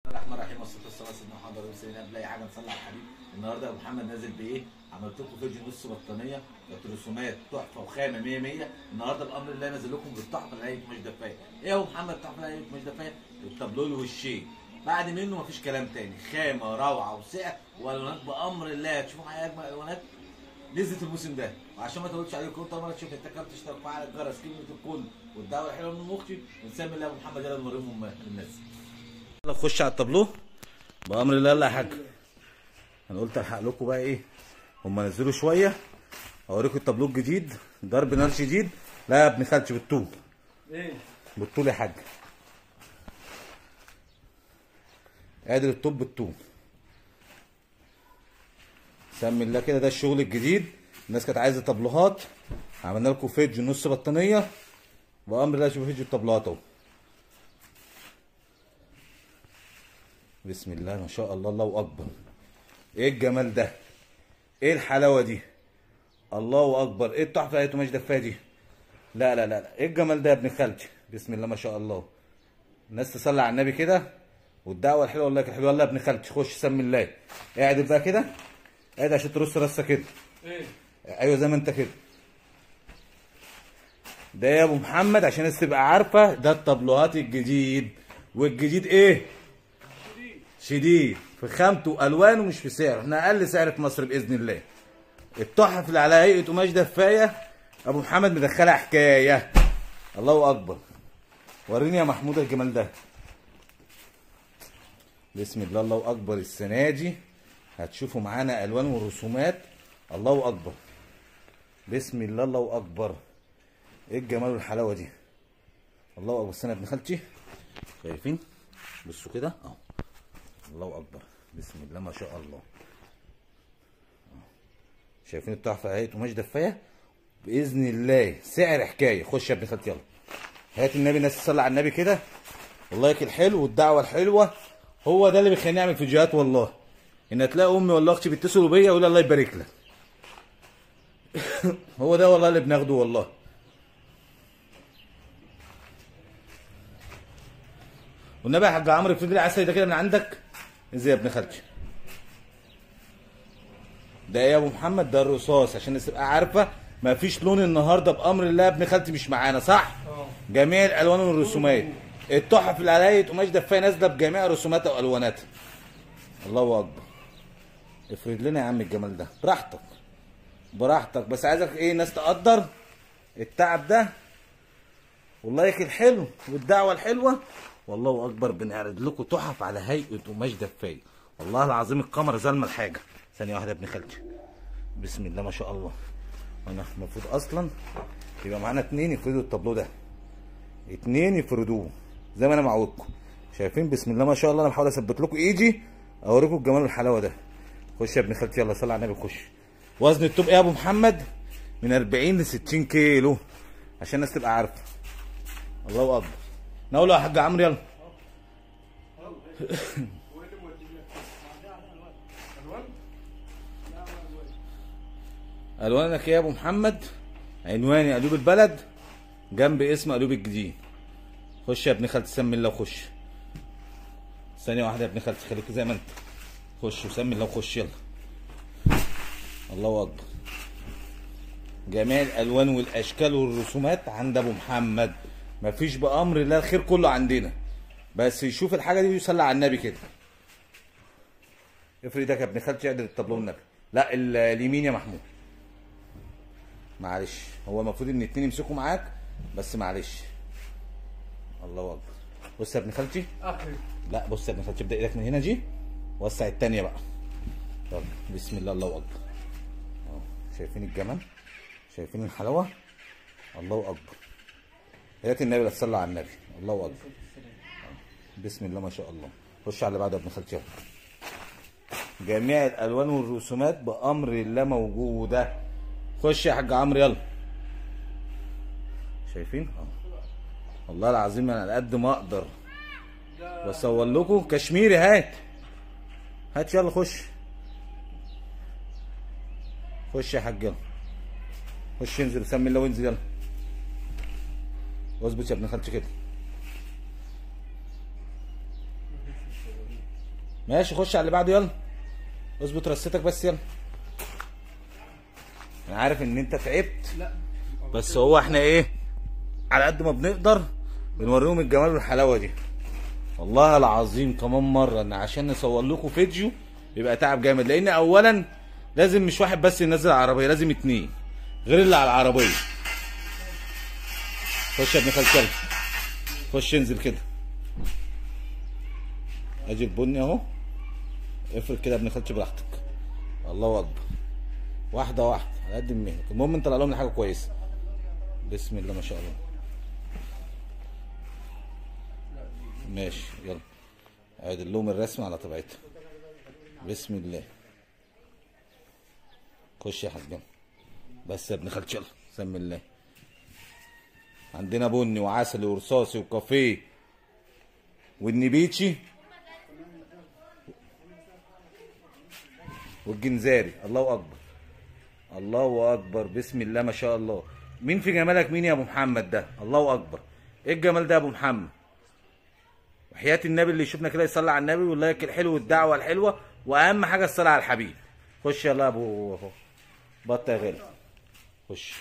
الرحمن الرحيم، والصلاة والسلام على سيدنا محمد وعلى قبل اي حاجة نصلي على الحبيب. النهارده يا ابو محمد نازل بايه؟ عملت لكم فيديو نص بطانيه، رسومات تحفة وخامه 100 100. النهارده بامر الله نازل لكم بالتحفه اللي هي مش دفايه. ايه يا ابو محمد التحفة اللي هي مش دفايه؟ التابلو الوشين بعد منه مفيش كلام تاني، خامة روعه وسعر والوانات بامر الله. تشوفوا معايا اجمل الوانات نزلت الموسم ده. وعشان ما اطولش عليكم، طبعا ما تشوف انت كام تشترك فعل الجرس كلمة الكل والدعوة الحلوة من اختي، ونسمي الله ابو محمد. يلا نوريهم الناس. يلا نخش على التابلو بامر الله. يلا يا حاج، انا قلت الحق لكم بقى ايه، هم نزلوا شوية اوريكم التابلو الجديد، ضرب نار شديد. لا يا ابن خالتي بالطول. ايه بالطول يا حاج، قادر الطوب بالطول. سمي الله كده، ده الشغل الجديد. الناس كانت عايزه تابلوهات، عملنا لكم فيديو نص بطانيه بامر الله. شوفوا فيديو التابلوهات اهو، بسم الله ما شاء الله، الله اكبر. ايه الجمال ده، ايه الحلاوة دي، الله اكبر. ايه التحفة اللي مش دفايه دي؟ لا لا لا، ايه الجمال ده يا ابن خالتي، بسم الله ما شاء الله. الناس تصلي على النبي كده، والدعوة الحلوة والله الحلوة. يلا يا ابن خالتي خش سمي الله، اعدل بقى كده، اعدل عشان ترص رصه كده. ايه ايوه زي ما انت كده. ده يا ابو محمد عشان الناس تبقى عارفه، ده التابلوهات الجديد. والجديد ايه؟ شديد في خامته والوانه، مش في سعره. احنا اقل سعر في مصر باذن الله. التحف اللي على هيئة قماش دفايه ابو محمد مدخلها حكاية. الله اكبر. وريني يا محمود الجمال ده، بسم الله الله اكبر. السنة دي هتشوفوا معانا الوان ورسومات، الله اكبر، بسم الله الله اكبر. ايه الجمال والحلاوه دي، الله اكبر. السنة يا ابن خالتي، شايفين؟ بصوا كده اهو، الله اكبر، بسم الله ما شاء الله. شايفين التحفة اهي قماش دفايه باذن الله، سعر حكاية. خش يا ابن خالتي يلا، هات النبي، الناس تصلي على النبي كده، وال like الحلو والدعوة الحلوة. هو ده اللي بيخليني اعمل فيديوهات والله، ان تلاقي امي ولا اختي بيتصلوا بيا يقولوا الله يبارك لك. هو ده والله اللي بناخده والله. والنبي يا حاج عمرو ابتدي العسل ده كده من عندك. ازاي يا ابن خالتي؟ ده ايه يا ابو محمد؟ ده الرصاص، عشان الناس تبقى عارفه مفيش لون النهارده بامر الله. يا ابن خالتي مش معانا صح؟ جميع الالوان والرسومات، التحف اللي على هيئة قماش دفايه نازله بجميع رسوماتها والواناتها. الله اكبر. افرد لنا يا عم الجمال ده براحتك براحتك، بس عايزك ايه، الناس تقدر التعب ده وال like الحلو والدعوة الحلوة. والله اكبر، بنعرض لكم تحف على هيئة قماش دفايه والله العظيم. القمر ظلمه الحاجة. ثانية واحدة يا ابن خالتي، بسم الله ما شاء الله. انا المفروض اصلا يبقى معانا اتنين يفردوا التابلو ده، اتنين يفردوه زي ما انا معودكم. شايفين؟ بسم الله ما شاء الله. انا بحاول اثبت لكم ايدي اوريكم الجمال والحلاوه ده. خش يا ابن خالتي يلا، صلي على النبي. خش. وزن التوب ايه يا ابو محمد؟ من 40 ل 60 كيلو عشان الناس تبقى عارفه. الله اكبر. نقول يا حاج عمرو يلا. الوانك ايه يا ابو محمد؟ عنواني قلوب البلد، جنب اسم قلوب الجديد. خش يا ابن خالتي سمي الله وخش. ثانية واحدة يا ابن خالتي، خليك زي ما انت. خش وسمي الله وخش يلا. الله اكبر. جميع الالوان والاشكال والرسومات عند ابو محمد، مفيش بامر الله، الخير كله عندنا. بس يشوف الحاجة دي ويصلي على النبي كده. افرد ايدك يا ابن خالتي، اعدل التابلو النبي. لا اليمين يا محمود، معلش هو المفروض ان اتنين يمسكوا معاك، بس معلش. الله اكبر. بص يا ابن خالتي، لا بص يا ابن خالتي، ابدا ايدك من هنا دي، وسع التانية بقى. يلا بسم الله الله اكبر. اهو شايفين الجمال، شايفين الحلاوة، الله اكبر. يا ريت النبي لا تصلي على النبي. الله اكبر، بسم الله ما شاء الله. خش على اللي بعده يا ابن خالتي يلا. جميع الالوان والرسومات بامر الله موجودة. خش يا حاج عمرو يلا. شايفين؟ اهو والله العظيم انا على قد ما اقدر بصور لكم. كشميري هات هات يلا، خش خش يا حاج يلا. خش انزل سمي الله وانزل يلا. واظبط يا ابن خالتي كده. ماشي خش على اللي بعده يلا. اظبط رصتك بس يلا. انا عارف ان انت تعبت. لا بس هو احنا ايه على قد ما بنقدر بنوريهم الجمال والحلاوه دي. والله العظيم كمان مرة ان عشان نصور لكم فيديو بيبقى تعب جامد، لان اولا لازم مش واحد بس ينزل العربية، لازم اتنين غير اللي على العربية. خش يا ابن خالتي، خش انزل كده. ادي البني اهو، افرد كده يا ابن خالتي براحتك. الله اكبر. واحدة واحدة على قد مهلك، المهم انت طلع لهم حاجة كويسة. بسم الله ما شاء الله. ماشي يلا اعدل لهم الرسمة على طبيعتها. بسم الله. خش يا حاج بس يا ابن خالتي يلا، سم الله. عندنا بني وعسلي ورصاصي وكافيه والنبيتشي والجنزاري. الله اكبر، الله اكبر، بسم الله ما شاء الله. مين في جمالك مين يا ابو محمد ده؟ الله اكبر، ايه الجمال ده يا ابو محمد؟ وحياة النبي اللي يشوفنا كده يصلي على النبي، وال like الحلو والدعوة الحلوة، واهم حاجة الصلاة على الحبيب. خش يلا يا ابو بطه يا غالي، خش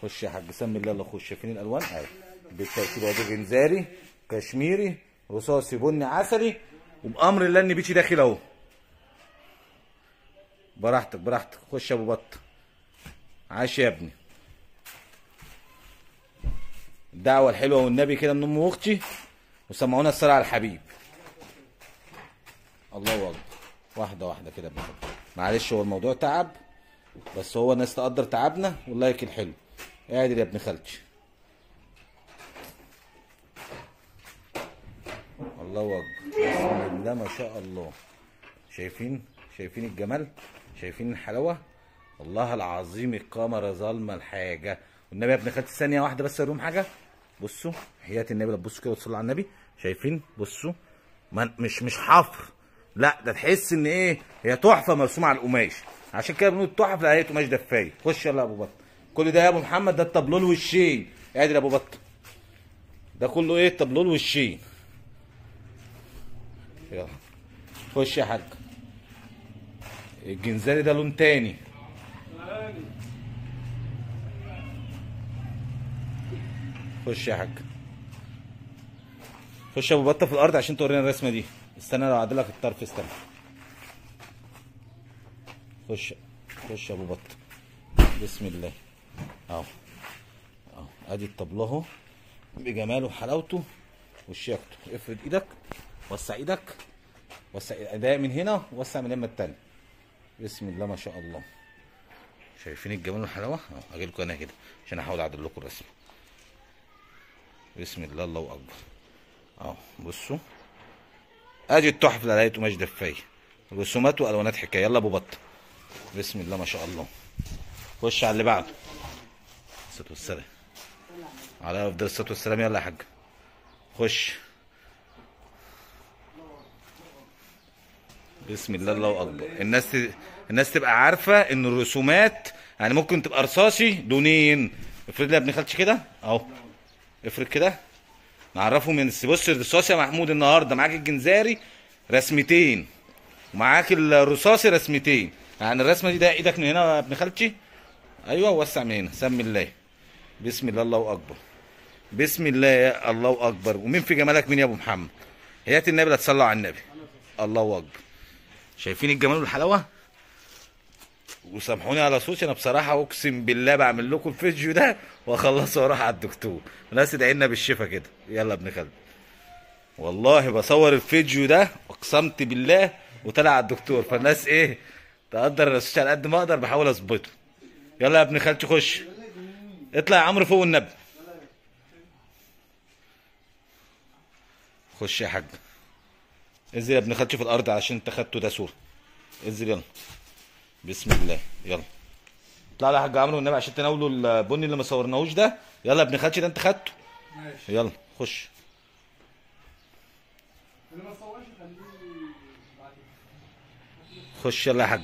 خش يا حاج، سمي الله. يلا خش. شايفين الالوان اهي بالترتيب اهو، جنزاري كشميري رصاصي بني عسلي، وبامر الله النبيتشي داخل اهو. براحتك براحتك، خش يا ابو بطه. عاش يا ابني. الدعوة الحلوة والنبي كده من ام واختي، وسمعونا الصلاة على الحبيب. الله اكبر. واحدة واحدة كده بنحب. معلش هو الموضوع تعب، بس هو الناس تقدر تعبنا، وال like الحلو. اعدل يا ابن خالتي. الله اكبر، بسم الله ما شاء الله. شايفين؟ شايفين الجمال؟ شايفين الحلاوة؟ والله العظيم الكاميرا ظالمه الحاجة. والنبي يا ابن خالتي ثانية واحدة بس اوريهم حاجة. بصوا حياة النبي، لا تبصوا كده وتصلوا على النبي. شايفين؟ بصوا، مش حفر، لا ده تحس ان ايه، هي تحفة مرسومه على القماش، عشان كده بنقول تحفة على هيئة قماش دفايه. خش يلا يا ابو بطه. كل ده يا ابو محمد ده الطبلول والشين. ادي يا ابو بطه ده كله ايه؟ الطبلول والشين. يلا خش يا حاج. الجنزاري ده لون تاني. خش يا حاج، خش يا ابو بطه في الارض عشان تورينا الرسمة دي. استنى لو اعدلك الطرف، استنى. خش خش يا ابو بطه، بسم الله. اهو اهو، ادي الطبلة اهو بجماله وحلاوته وشياكته. افرد ايدك، وسع ايدك، وسع ضيق من هنا، وسع من اليمه التانية. بسم الله ما شاء الله. شايفين الجمال والحلاوه؟ اهو اجي لكم انا كده عشان احاول اعدل لكم الرسمة. بسم الله، الله اكبر. اهو بصوا، ادي التحف اللي عليها قماش دفايه، رسومات والوانات حكاية. يلا ابو بطه، بسم الله ما شاء الله. خش على اللي بعده. الصلاة والسلام على افضل الصلاة والسلام. يلا يا حاج خش. بسم الله، الله اكبر. الناس تبقى عارفه ان الرسومات يعني ممكن تبقى رصاصي لونين. افرد لي يا ابن خالتي كده اهو، افرد كده نعرفهم من. بص الرصاصي يا محمود النهارده معاك الجنزاري رسمتين، ومعاك الرصاصي رسمتين. يعني الرسمة دي ده ايدك من هنا يا ابن خالتي، ايوه وسع من هنا. سمي الله، بسم الله، الله اكبر، بسم الله، الله اكبر. ومين في جمالك مين يا ابو محمد؟ حياة النبي لا تصلوا على النبي. الله اكبر. شايفين الجمال والحلاوه؟ وسامحوني على صوتي، انا بصراحة اقسم بالله بعمل لكم الفيديو ده واخلصه واروح على الدكتور. الناس تدعي لنا بالشفا كده. يلا ابن خالد، والله بصور الفيديو ده اقسمت بالله وطلع على الدكتور، فالناس ايه تقدر الصوت على قد ما اقدر، بحاول اظبطه. يلا يا ابن خالتي خش، اطلع يا عمرو فوق النبي. خش يا حاج، انزل يا ابن خالتي في الارض عشان انت خدته ده صوره. انزل يلا، بسم الله. يلا اطلع يا حاج عمرو والنبي عشان تناولوا البني اللي ما صورناهوش ده. يلا يا ابن خالتي ده انت خدته. ماشي يلا خش. اللي ما صورش خليه بعدين. خش يلا يا حاج.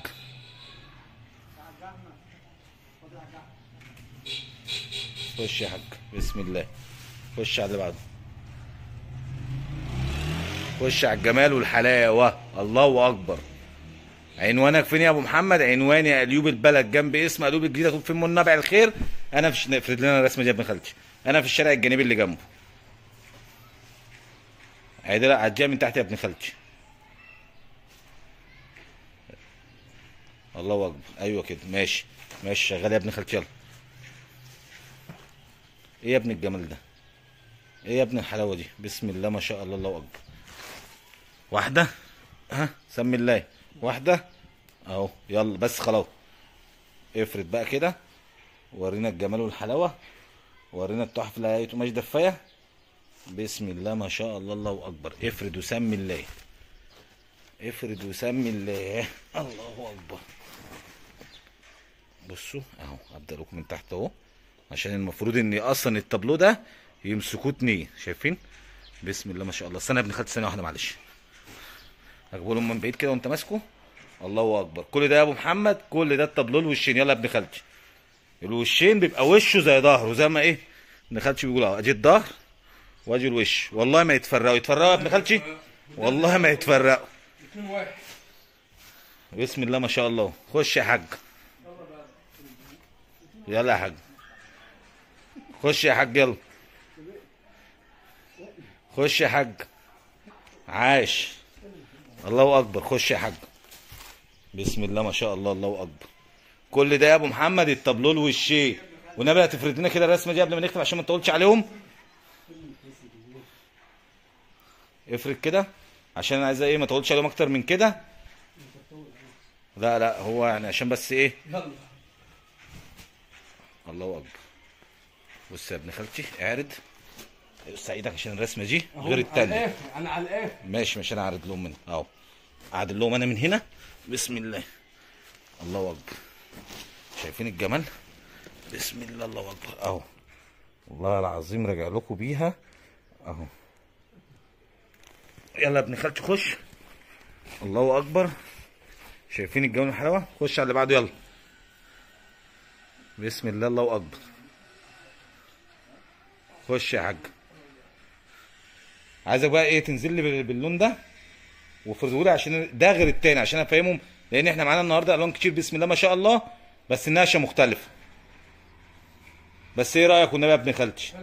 خش يا حاج، بسم الله. خش على اللي بعده. خش على الجمال والحلاوه. الله اكبر. عنوانك فين يا ابو محمد؟ عنواني قليوب البلد جنب اسم قليوب الجديدة، طول فين من نبع الخير. انا في افرد لنا الرسمة دي يا ابن خالتي. انا في الشارع الجانبي اللي جنبه. عدل عديها من تحت يا ابن خالتي. الله اكبر. ايوه كده ماشي ماشي، شغال يا ابن خالتي. يلا. ايه يا ابن الجمال ده؟ ايه يا ابن الحلاوة دي؟ بسم الله ما شاء الله، الله اكبر. واحدة، ها سمي الله، واحدة اهو. يلا بس خلاص، افرد بقى كده، ورينا الجمال والحلاوه، ورينا التحف اللي هي قماش دفايه. بسم الله ما شاء الله، الله اكبر. افرد وسمي الله، افرد وسمي الله. الله اكبر. بصوا اهو، ابدا لكم من تحت اهو، عشان المفروض ان اصلا التابلو ده يمسكوه اتنين. شايفين؟ بسم الله ما شاء الله. استنى يا ابن خالتي ثانية واحدة معلش، هجيبه لهم من بعيد كده وانت ماسكه. الله اكبر. كل ده يا ابو محمد، كل ده التابلو الوشين. يلا يا ابن خالتي، الوشين بيبقى وشه زي ظهره، زي ما ايه ابن خالتي بيقول اهو، ادي الظهر وادي الوش. والله ما يتفرقوا. يتفرقوا يا ابن خالتي؟ والله ما يتفرقوا. بسم الله ما شاء الله. خش يا حاج، يلا يا حاج، خش يا حاج، يلا خش يا حاج. عاش. الله اكبر. خش يا حاج. بسم الله ما شاء الله، الله اكبر. كل ده يا ابو محمد التابلو الوشين. والنبي هتفرد لنا كده الرسمة دي قبل ما نختم عشان ما نطولش عليهم. افرد كده عشان انا عايز ايه، ما اطولش عليهم اكتر من كده. لا لا، هو يعني عشان بس ايه. الله اكبر. بص يا ابن خالتي، اعرض قص ايدك عشان الرسمة دي غير التانية. انا على الاخر. ماشي ماشي، انا اعرض لهم من اهو، اعدل لهم انا من هنا. بسم الله. الله اكبر. شايفين الجمال؟ بسم الله، الله اكبر اهو. والله العظيم راجع لكم بيها اهو. يلا يا ابن خالتي خش. الله اكبر. شايفين الجمال والحلاوه؟ خش على اللي بعده يلا. بسم الله، الله اكبر. خش يا حاج. عايزك بقى ايه، تنزل لي باللون ده وفرزهولي عشان ده غير التاني، عشان افهمهم، لان احنا معانا النهارده الوان كتير بسم الله ما شاء الله، بس النقشه مختلفة. بس ايه رايك والنبي يا ابن خالتي؟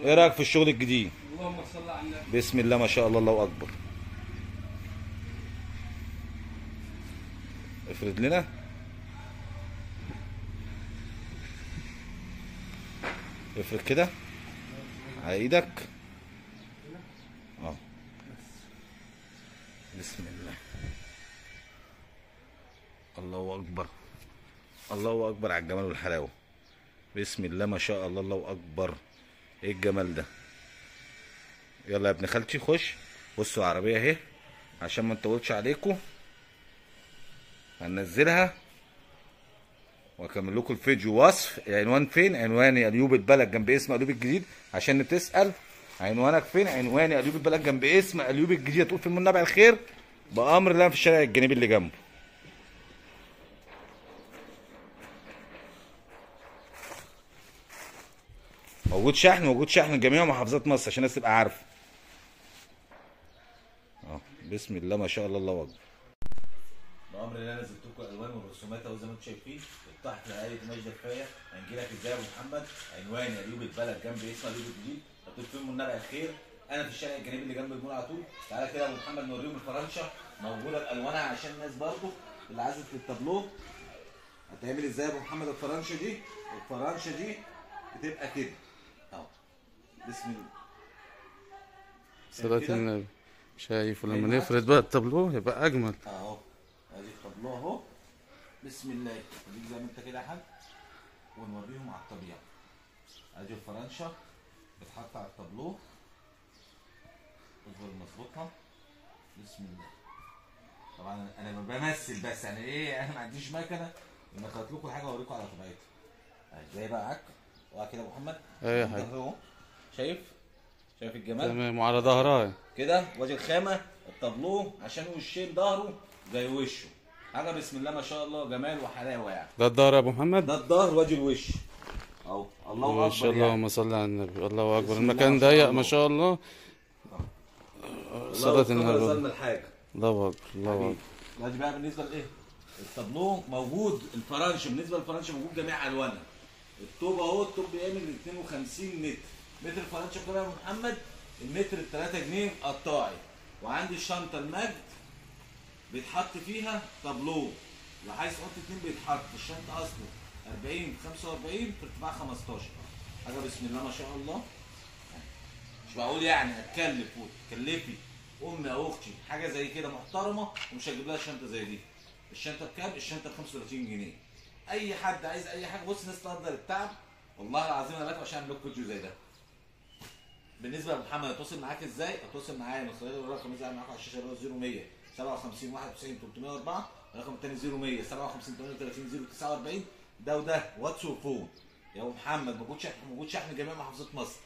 ايه رايك في الشغل الجديد؟ اللهم صل على النبي. بسم الله ما شاء الله، الله اكبر. افرد لنا. افرد كده على ايدك. بسم الله. الله اكبر، الله اكبر على الجمال والحلاوه. بسم الله ما شاء الله، الله اكبر. ايه الجمال ده؟ يلا يا ابن خالتي خش. بصوا العربية اهي عشان ما نطولش عليكم، هننزلها واكمل لكم الفيديو. وصف العنوان فين؟ عنواني قليوب البلد جنب اسم قليوب الجديد، عشان بتسال عنوانك فين. عنواني قليوب البلد جنب اسم قليوب الجديد، تقول في منبع الخير بامر الله في الشارع الجانبي اللي جنبه. موجود شحن، موجود شحن لجميع محافظات مصر عشان الناس تبقى عارفه. بسم الله ما شاء الله، الله اكبر. بامر الله نزلت لكم الالوان والرسومات اهو زي ما انتم شايفين. تحت رعاية مجد كفاية. هنجي لك ازاي يا ابو محمد؟ عنواني قليوب البلد جنب اسم قليوب الجديد، هتقول فين منبع الخير. انا في الشارع الجانبي اللي جنب المول على طول. تعالى كده يا ابو محمد نوريهم الفرنشه موجودة بالوانها عشان الناس برضو اللي عايزه التابلو. هتعمل ازاي يا ابو محمد الفرنشه دي؟ الفرنشه دي بتبقى كده اهو. بسم الله، صلاة النبي. شايف؟ ولما نفرد بقى التابلو يبقى اجمل اهو. ادي التابلو اهو. بسم الله. خليك زي ما انت كده يا حاج، ونوريهم على الطبيعة. ادي الفرنشه بتحط على التابلو، اصبر مظبوطها. بسم الله. طبعا انا بمثل بس، يعني ايه، انا ما عنديش مكنه، لما خلطت لكم الحاجة اوريكم على طبيعتها. ازاي بقى عك وقع كده يا ابو محمد؟ ايوه يا حاج اهو. شايف؟ شايف الجمال؟ تمام. وعلى ظهرها كده وادي الخامة التابلو عشان وشين ظهره زي وشه. حاجة بسم الله ما شاء الله، جمال وحلاوة يعني. ده الظهر يا ابو محمد؟ ده الظهر وادي الوش اهو. الله اكبر. ما شاء الله، اللهم صل على النبي. الله اكبر. المكان ضيق ما شاء الله. صلاة النبي. الحاجة. الله اكبر الله اكبر. دلوقتي بقى بالنسبة لايه؟ التابلو موجود، الفرنش بالنسبة للفرنش موجود جميع الوانها. الطوب اهو، الطوب بيعمل 52 متر، متر الفرنش بكام يا محمد؟ المتر ب 3 جنيه قطاعي. وعندي الشنطة المجد بيتحط فيها تابلو، لو عايز تحط 2 بيتحط، الشنطة اصله 40 في 45 في ارتفاع 15. حاجة بسم الله ما شاء الله. مش معقول يعني هتكلف وتكلفي امي او اختي حاجة زي كده محترمه ومش هجيب لها شنطه زي دي. الشنطة بكام؟ الشنطة ب 35 جنيه. اي حد عايز اي حاجة، بص الناس تقدر التعب والله العظيم، انا بتعب عشان اعمل لكم فيديو زي ده. بالنسبة لمحمد اتواصل معاك ازاي؟ اتواصل معايا من خلال الرقم اللي معاكم على الشاشة اللي هو 0100 57 91 304، الرقم الثاني 0100 57 38 049. ده وده واتس و phone. يا ابو محمد موجود شحن، موجود شحن جميع محافظات مصر.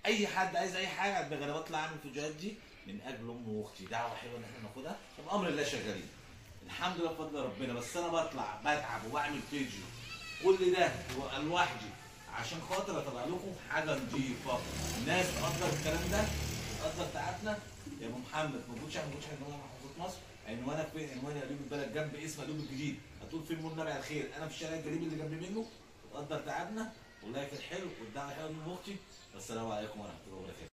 اي حد عايز اي حاجة انا بطلع اعمل الفيديوهات دي من اجل امي واختي، دعوه حلوة ان احنا ناخدها وبامر الله شغالين الحمد لله بفضل ربنا. بس انا بطلع بتعب وبعمل فيديو كل ده لوحدي عشان خاطر اطلع لكم حاجة نظيفة، الناس تقدر الكلام ده، تقدر تعبنا. يا ابو محمد موجود شحن، موجود شحن جميع محافظات مصر. عنوانك فين؟ عنواني قلوب البلد جنب اسم قلوب الجديد. هتقول فين مول نبع الخير؟ انا في الشارع الجديد اللي جنب منه. تقدر تعبنا واللايك الحلو والدعم الحلو من اختي. والسلام عليكم ورحمة الله وبركاته.